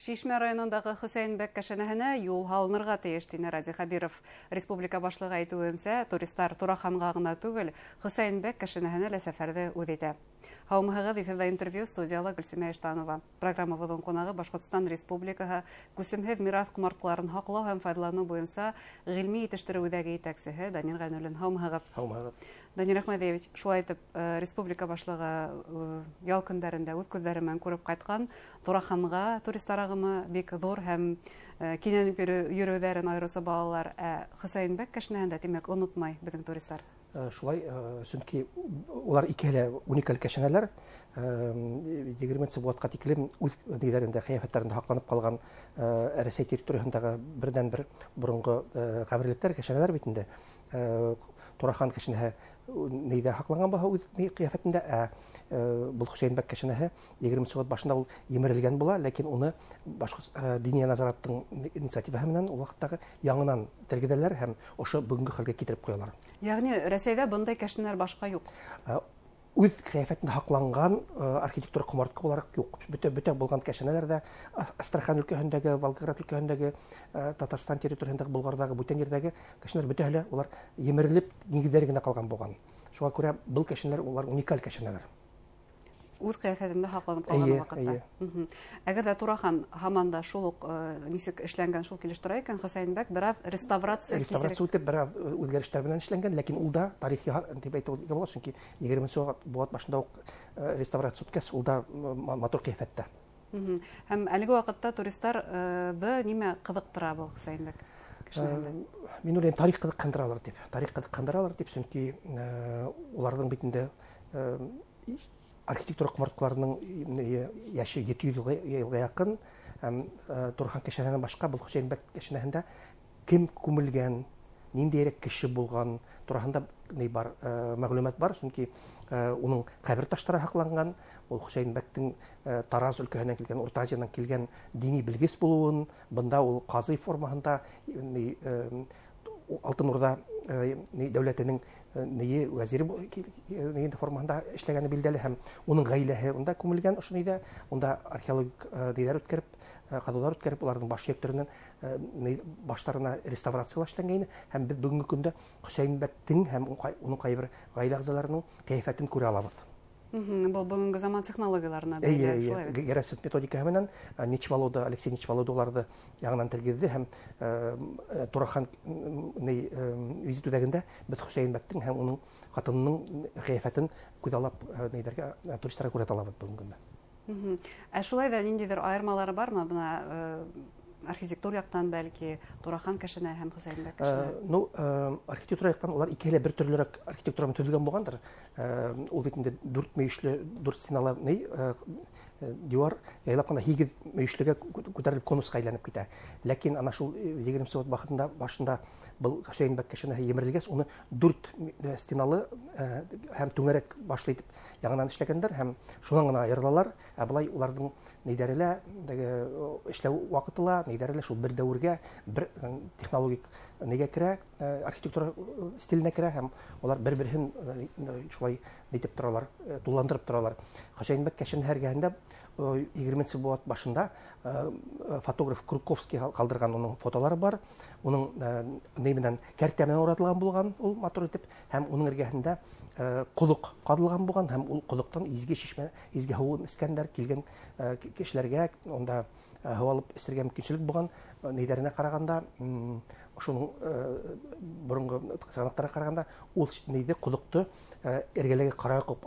Шишмә районындағы Хөсәйенбәк кәшәнәһенә юл һалынырға тейеш, тине Радий Хәбиров. Республика башлығы әйтеүенсә, туристар Тураханға ғына түгел, Хөсәйенбәк кәшәнәһенә лә сәфәрҙе үҙ итә. Һаумыһығыҙ, эфирҙа интервью, студияла Гөлсимә Иштанова. Программабыҙҙың ҡунағы Башҡортостан Республикаһы күсемһеҙ мираҫ ҡомартҡыларын һаҡлау һәм файҙаланыу буйынса ғилми етештереү үҙәге етәксеһе Данил Ғәйнуллин. Һаумыһығыҙ. Һаумыһығыҙ. Данил Әхмәдиевич, шулай итеп, республика башлығы ял көндәрендә үҙ күҙҙәре менән күреп ҡайтҡан Тураханға туристар ағымы бик ҙур һәм кинәнеп йөрөүҙәрен айырыуса балалар. Ә Хөсәйенбәк кәшнәһендә, тимәк, онотмай беҙҙең туристар. Шулай, сөнки улар икеһе лә уникаль кәшәнәләр. 20 быуатҡа тиклем үҙ ниҙәрендә, ҡиәфәттәрендә һаҡланып ҡалған Рәсәй территорияһындағы берҙән-бер боронғо ҡәберлектәр, кәшәнәләр бит инде. Турахан кәшәнәһе нейҙә һаҡланған булһа үҙ ҡиәфәтендә, ә был Хөсәйенбәк кәшәнәһе 20 быуат башында ул емерелгән була, ләкин уны Башҡорт Диния назараттың инициативаһы менән ул ваҡыттағы яңынан тергеҙәләр һәм ошо бөгөнгө хәлгә китереп ҡуялар. Йәғни Рәсәйҙә бындай кәшәнәләр башҡа юҡ? Үҙ ҡиәфәтендә һаҡланған архитектура ҡомартҡы булараҡ юҡ. Бөтә булған кәшәнәләр ҙә Астрахань өлкәһендәге, Волгоград өлкәһендәге, Татарстан территорияһындағы, Болғарҙағы, бүтән ерҙәге кәшәнәләр бөтәһе лә улар емерелеп нигеҙҙәре генә ҡалған булған. Шуға күрә был кәшәнәләр улар уникаль кәшәнәләр. Үҙ ҡиәфәтендә һаҡланып ҡалған ваҡытта. Әгәр ҙә Турахан һаман да шул уҡ нисек эшләнгән, шул килеш тора икән, Хөсәйенбәк бер аҙ реставрация реставрация үтеп, бер аҙ үҙгәрештәр менән эшләнгән, ләкин ул да тарихи тип әйтеүгә була, сөнки 20 быуат башында уҡ реставрация үткәс, ул да матур ҡиәфәттә. Һәм әлеге ваҡытта туристарҙы нимә ҡыҙыҡтыра был Хөсәйенбәк кешеләрендә? Мин уйлайым, тарих ҡыҙыҡһындыралар тип. Тарих ҡыҙыҡһындыралар тип, сөнки уларҙың бит инде архитектура ҡомартҡыларының йәше 700 йылға яҡын, һәм Турахан кәшәнәһенән башҡа был Хөсәйенбәк кәшәнәһендә кем күмелгән, ниндәйерәк кеше булған тураһында ни бар, мәғлүмәт бар, сөнки уның ҡәбер таштары һаҡланған, ул Хөсәйенбәктең Тараз өлкәһенән килгән, Урта Азиянан килгән дини белгес булыуын, бында ул ҡазый формаһында Алтын Урҙа дәүләтенең нейе вәзире формаһында эшләгәне билдәле, һәм уның ғаиләһе унда күмелгән ошо нейҙә, унда археологик нейҙәр үткәреп, ҡаҙыуҙар үткәреп, уларҙың баш һөйәктәренән баштарына реставрациялар эшләнгәйне, һәм беҙ бөгөнгө көндә Хөсәйенбәктең һәм уның ҡайбер ғаилә ағзаларының ҡиәфәтен күрә алабыҙ. Был бөгөнгө заман технологияларына бәйле, шулай бит? Герасимов методикаһы менән Нечволода, Алексей Нечволода уларҙы яңынан тергеҙҙе, һәм Турахан визит үҙәгендә беҙ Хөсәйенбәктең һәм уның ҡатынының ҡиәфәтен күҙаллап, нейҙәргә, туристарға күрһәтә алабыҙ бөгөнгө көндә. Ә шулай ҙа ниндәйҙер айырмалары бармы бына архитектур яҡтан, бәлки Турахан кәшәнә һәм Хөсәйенбәк кәшәнә? Архитектура яҡтан улар икеһе лә бер төрлөрәк архитектура менән төҙөлгән булғандыр. Ул бит инде дүрт мөйөшлө, дүрт стеналы диуар яйлап ҡына һигеҙ мөйөшлөгә күтәрелеп конусҡа әйләнеп китә. Ләкин ана шул егерменсе быуат башында был Хөсәйенбәк кәшәнәһе емерелгәс, уны дүрт стеналы һәм түңәрәк башлы итеп яңынан эшләгәндәр һәм шунан ғына айырылалар. Ә былай уларҙың нейҙәре лә, теге, эшләү ваҡыты ла, нейҙәре лә шул бер дәүергә, бер технологик нейгә керә, архитектура стиленә керә һәм улар бер-береһен шулай нитеп торалар, тулыландырып торалар. Хөсәйенбәк кәшәнәһе эргәһендә егерменсе быуат башында фотограф Круковский ҡалдырған уның фотолары бар. Уның ни менән кәртә менән уратылған булған ул матур итеп, һәм уның эргәһендә ҡоҙоҡ ҡаҙылған булған, һәм ул ҡоҙоҡтан изге шишмә, изге һыуын эскәндәр килгән кешеләргә унда һыу алып эсергә мөмкинселек булған. Нейҙәренә ҡарағанда, ошоноң боронғо сығанаҡтарға ҡарағанда, ул нейҙе ҡоҙоҡто эргәләге Ҡара Яҡуп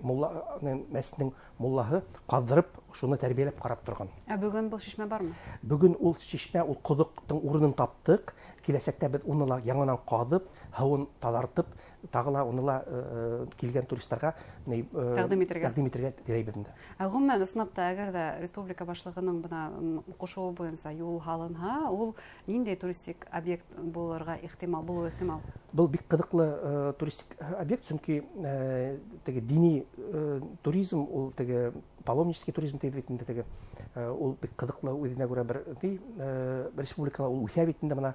мулла, мәсеттең муллаһы ҡаҙҙырып, шуны тәрбиәләп ҡарап торған. Ә бөгөн был шишмә бармы? Бөгөн ул шишмә, ул ҡоҙоҡтоң урынын таптыҡ. Киләсәктә беҙ уны ла яңынан ҡаҙып, һыуын таҙартып, тағы ла уны ла килгән туристарға тәҡдим итергә. тәҡдим итергә теләйбеҙ инде. Ә ғөмүмән, ысынлап та, әгәр ҙә республика башлығының бына ҡушыуы буйынса юл һалынһа, ул ниндәй туристик объект булырға ихтимал, булыуы ихтимал? Был бик ҡыҙыҡлы туристик объект, сөнки теге дини туризм, ул теге паломнический туризм тип бит инде теге, ул бик ҡыҙыҡлы үҙенә күрә бер ни республикала ул үҫә бит инде, бына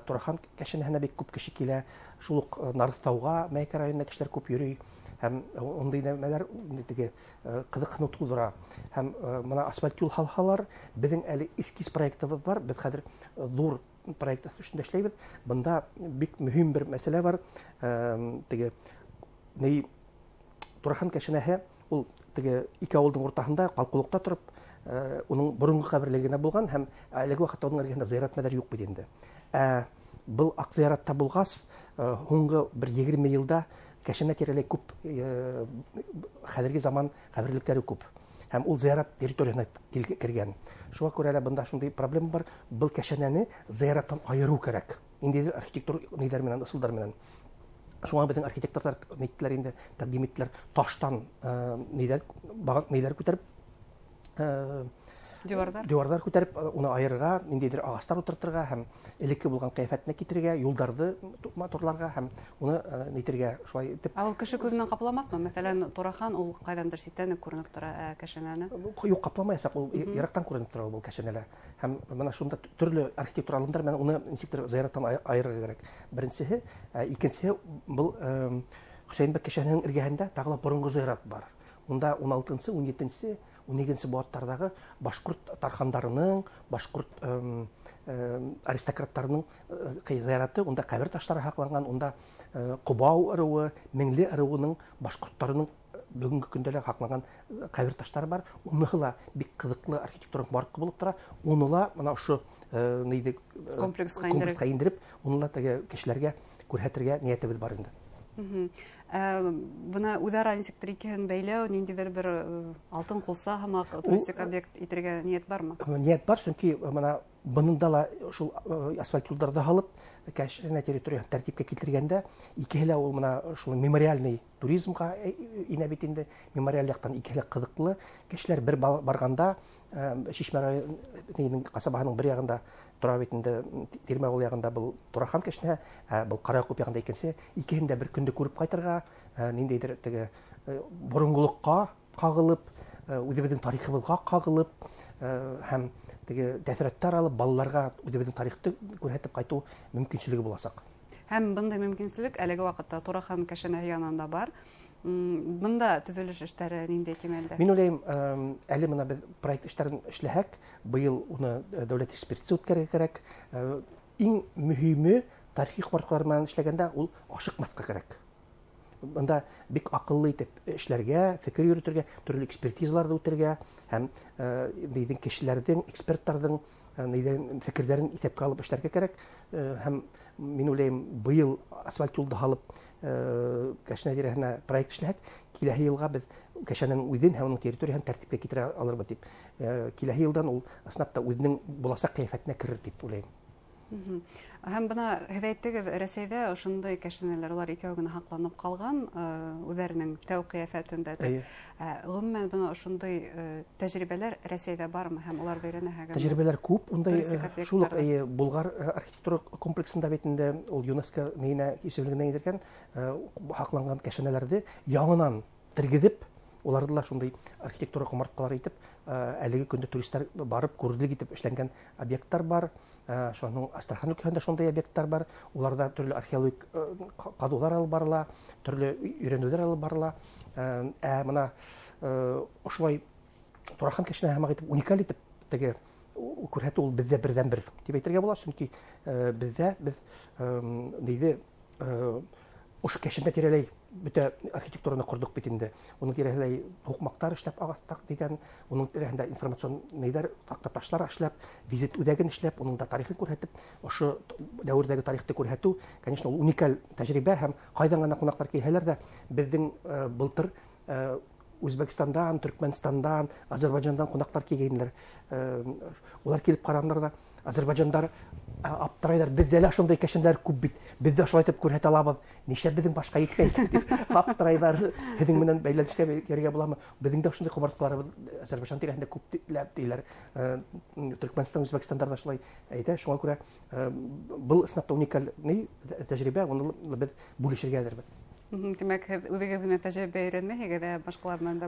Турахан кәшәнәһенә бик күп кеше килә, шул уҡ Нарыҫтауға, Мәйкә районына кешеләр күп йөрөй. Һәм ундай нәмәләр теге ҡыҙыҡһыныу тыуҙыра. Һәм бына асфальт юл һалһалар, беҙҙең әле эскиз проектыбыҙ бар, беҙ хәҙер ҙур проект өҫтөндә эшләйбеҙ. Бында бик мөһим бер мәсьәлә бар. Теге ни Турахан кәшәнәһе ул теге ике ауылдың уртаһында ҡалҡыулыҡта тороп, уның боронғо ҡәберлеге генә булған һәм әлеге ваҡытта уның эргәһендә зыярат мәҙәр юҡ бит инде. Был аҡ зыяратта булғас, һуңғы бер 20 йылда кәшәнә тирәләй күп хәҙерге заман ҡәберлектәре күп. Һәм ул зыярат территорияһына кергән. Шуға күрә лә бында шундай проблема бар. Был кәшәнәне зыяраттан айырыу кәрәк. Ниндәйҙер архитектур ниҙәр менән, ысулдар менән. Шуңа беҙҙең архитекторҙар ниттеләр инде, тәҡдим иттеләр таштан ниҙәр, ниҙәр күтәреп, Диварҙар? Диварҙар күтәреп, уны айырырға, ниндәйҙер ағастар ултыртырға һәм элекке булған ҡиәфәтенә китерергә, юлдарҙы матурларға һәм уны нитергә шулай итеп. Ә ул кеше күҙенән ҡапламаҫмы? Мәҫәлән, Турахан ул ҡайҙандыр ситтән үк күренеп тора, ә кәшәнәне? Юҡ, ҡапламаясаҡ, ул йыраҡтан күренеп тора был кәшәнәлә. Һәм бына шунда төрлө архитектура алымдар менән уны нисектер зыяраттан айырырға кәрәк. Беренсеһе, икенсеһе был Хөсәйенбәк кәшәнәһенең эргәһендә тағы ла боронғо зыярат бар. Унда ун алтынсы, ун етенсе, ун икенсе быуаттарҙағы башҡорт тархандарының, башҡорт аристократтарының зыяраты, унда ҡәбер таштары һаҡланған, унда Ҡобау ырыуы, Меңле ырыуының башҡорттарының бөгөнгө көндә лә һаҡланған ҡәбер таштары бар. Уныһы ла бик ҡыҙыҡлы архитектура паркы булып тора. Уны ла бына ошо нейҙе, Комплексҡа индереп. комплексҡа индереп, уны ла теге кешеләргә күрһәтергә ниәтебеҙ бар инде. Бына үҙ-ара нисектер икеһен бәйләү, ниндәйҙер бер алтын ҡулса һымаҡ туристик объект итергә ниәт бармы? Ниәт бар, сөнки бына бынында ла шул асфальт юлдарҙы һалып, кәшәнә территорияһын тәртипкә килтергәндә, икеһе лә ул бына шул мемориальный туризмға инә бит инде. Мемориаль яҡтан икеһе лә ҡыҙыҡлы. Кешеләр бер барғанда, Шишмә районының ҡасабаһының бер яғында тора бит инде, Тирмәғол яғында был Турахан кәшәнәһе, был Ҡараяҡуп яғында икенсе. Икеһен дә бер көндө күреп ҡайтырға, ниндәйҙер теге боронғолоҡҡа ҡағылып, үҙебеҙҙең тарихыбыҙға ҡағылып, һәм теге тәьҫораттар алып, балаларға үҙебеҙҙең тарихты күрһәтеп ҡайтыу мөмкинселеге буласаҡ. Һәм бындай мөмкинселек әлеге ваҡытта Турахан кәшәнәһе янында бар. Бында төҙөлөш эштәре ниндәй кимәлдә? Мин уйлайым, әле бына беҙ проект эштәрен эшләһәк, быйыл уны дәүләт экспертиза үткәрергә кәрәк. Иң мөһиме тарихи ҡомартҡылар менән эшләгәндә ул ашыҡмаҫҡа кәрәк. Бында бик аҡыллы итеп эшләргә, фекер йөрөтөргә, төрлө экспертизаларҙы үтергә һәм нейҙең кешеләрҙең, эксперттарҙың нейҙең фекерҙәрен иҫәпкә алып эшләргә кәрәк. Һәм мин уйлайым, быйыл асфальт юлды һалып, кәшәнә тирәһенә проект эшләһәк, киләһе йылға беҙ кәшәнәнең үҙен һәм уның территорияһын тәртипкә килтерә алырбыҙ тип. Киләһе йылдан ул ысынлап та үҙенең буласаҡ ҡиәфәтенә керер тип уйлайым. Һәм бына һеҙ әйттегеҙ, Рәсәйҙә ошондай кәшәнәләр улар икәү генә һаҡланып ҡалған, үҙҙәренең тәү ҡиәфәтендә тип. Ғөмүмән, бына ошондай тәжрибәләр Рәсәйҙә бармы һәм уларҙы өйрәнәһегеҙме? Тәжрибәләр күп. Ундай, Туристик объекттарҙа. шул уҡ, эйе, Булғар архитектура комплексында бит инде ул ЮНЕСКО нейенә исемлегенә индергән һаҡланған кәшәнәләрҙе яңынан тергеҙеп, уларҙы ла шундай архитектура ҡомартҡылары итеп, әлеге көндә туристар барып күрерлек итеп эшләнгән объекттар бар. Шуның Астрахань өлкәһендә шундай объекттар бар. Уларҙа төрлө археологик ҡаҙыуҙар алып барыла, төрлө өйрәнеүҙәр алып барыла. Бына ошолай Турахан кәшәнәһе һымаҡ итеп, уникаль итеп теге күрһәтеү ул беҙҙә берҙән-бер тип әйтергә була, сөнки беҙҙә беҙ нейҙе ошо кәшәнә тирәләй бөтә архитектураны ҡорҙоҡ бит инде. Уның тирәһеләй һуҡмаҡтар эшләп ағастаҡ тигән, уның тирәһендә информацион нейҙәр, таҡтаташтар эшләп, визит үҙәген эшләп, уның да тарихын күрһәтеп, ошо дәүерҙәге тарихты күрһәтеү, конечно, ул уникаль тәжрибә һәм ҡайҙан ғына ҡунаҡтар килһәләр ҙә, беҙҙең былтыр Үзбәкстандан, Төркмәнстандан, Азербайджандан ҡунаҡтар килгәйнеләр. Улар килеп ҡарандар ҙа, азербайджандар аптырайҙар, беҙҙә лә шундай кәшәнәләр күп бит, беҙ ҙә шулай итеп күрһәтә алабыҙ, нишләп беҙҙең башҡа етмәй икән тип аптырайҙар. Һеҙҙең менән бәйләнешкә йөрөргә буламы? Беҙҙең дә шундай ҡомартҡыларыбыҙ Азербайджан тирәһендә күп тиләр. Төркмәнстан, Үзбәкстандар ҙа шулай әйтә. Шуңа күрә был ысынлап та уникаль ни тәжрибә, уны беҙ бүлешергә әҙербеҙ. Тимәк, һеҙ үҙегеҙ генә тәжрибә өйрәнмәйһегеҙ, ә башҡалар менән дә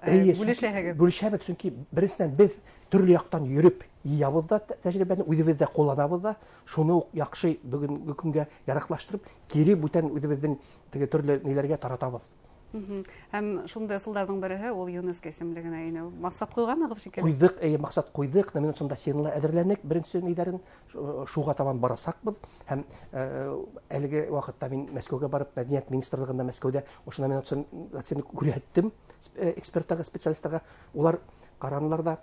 Эйе, бүлешәһегеҙ. Бүлешәбеҙ, сөнки беренсенән беҙ төрлө яҡтан йөрөп йыябыҙ ҙа тәжрибәне, үҙебеҙ ҙә ҡулланабыҙ ҙа, шуны уҡ яҡшы бөгөнгө көнгә яраҡлаштырып, кире бүтән үҙебеҙҙең теге төрлө ниләргә таратабыҙ. Һәм шундай ысулдарҙың береһе ул ЮНЕСКО исемлегенә инеү. Маҡсат ҡуйғанығыҙ шикелле. Ҡуйҙыҡ, эйе, маҡсат ҡуйҙыҡ. Номинацион досьены әҙерләнек, беренсе ниҙәрен шуға табан барасаҡбыҙ. Һәм әлеге ваҡытта мин Мәскәүгә барып, Мәҙәниәт министрлығында Мәскәүҙә ошо номинацион досьены күрһәттем эксперттарға, специалисттарға. Улар ҡаранылар ҙа,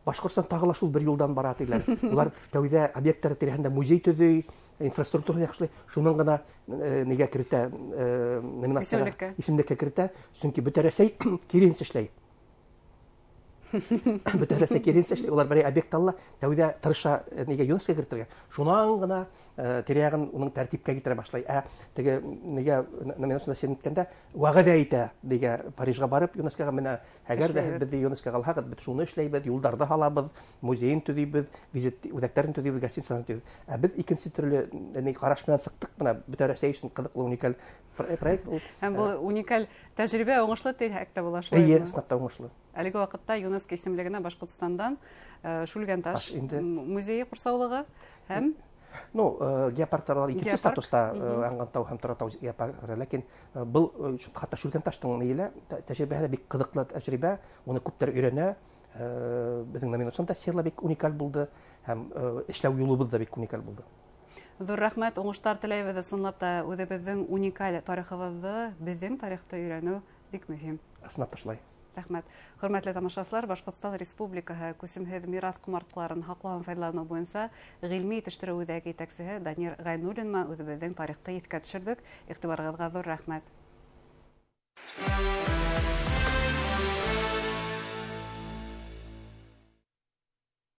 Башҡортостан тағы ла шул бер юлдан бара тиләр. Улар тәүҙә объекттар тирәһендә музей төҙөй, инфраструктураны яҡшылай, шунан ғына нигә керетә, номинацияға, исемлеккә керетә, сөнки бөтә Рәсәй киренсә эшләй. Бөтә Рәсәй киренсә эшләй. Улар берәй объект ала, тәүҙә тырыша нигә ЮНЕСКО керетергә. Шунан ғына тирә-яғын уның тәртипкә китерә башлай. Ә теге нигә номинацияда сиренткәндә вәғәҙә итә, нигә Парижға барып ЮНЕСКОға менә әгәр ҙә беҙҙе ЮНЕСКОға алһағыҙ, беҙ шуны эшләйбеҙ, юлдарҙы һалабыҙ, музейын төҙөйбөҙ, визит үҙәктәрен төҙөйбөҙ, гостиницаларын төҙөйбөҙ. Ә беҙ икенсе төрлө ни ҡараш менән сыҡтыҡ, бына бөтә Рәсәй өсөн ҡыҙыҡлы уникаль проект ул. Һәм был уникаль тәжрибә уңышлы тиһәк тә була шулай. Эйе, ысынлап та уңышлы. Әлеге ваҡытта ЮНЕСКО исемлегенә Башҡортостандан Шүлгәнташ музейы ҡурсаулығы һәм Ну, геопарктар алар икенсе статуста, Янғантау һәм Торатау геопарктары, ләкин был хатта Шүлгәнташтың нейелә тәжрибәһе бик ҡыҙыҡлы тәжрибә, уны күптәр өйрәнә. Беҙҙең номинацион досье бик уникаль булды һәм эшләү юлыбыҙ ҙа бик уникаль булды. Ҙур рәхмәт, уңыштар теләйбеҙ. Ысынлап та үҙебеҙҙең уникаль тарихыбыҙҙы, беҙҙең тарихты өйрәнеү бик мөһим. Ысынлап та шулай. Рәхмәт. Хөрмәтле тамашасылар, Башҡортостан Республикаһы күсемһеҙ мираҫ ҡомартҡыларын һаҡлау һәм файҙаланыу буйынса ғилми етештереү үҙәге етәксеһе Данир Ғәйнуллин менән үҙебеҙҙең тарихты иҫкә төшөрҙөк. Иғтибарығыҙға ҙур рәхмәт.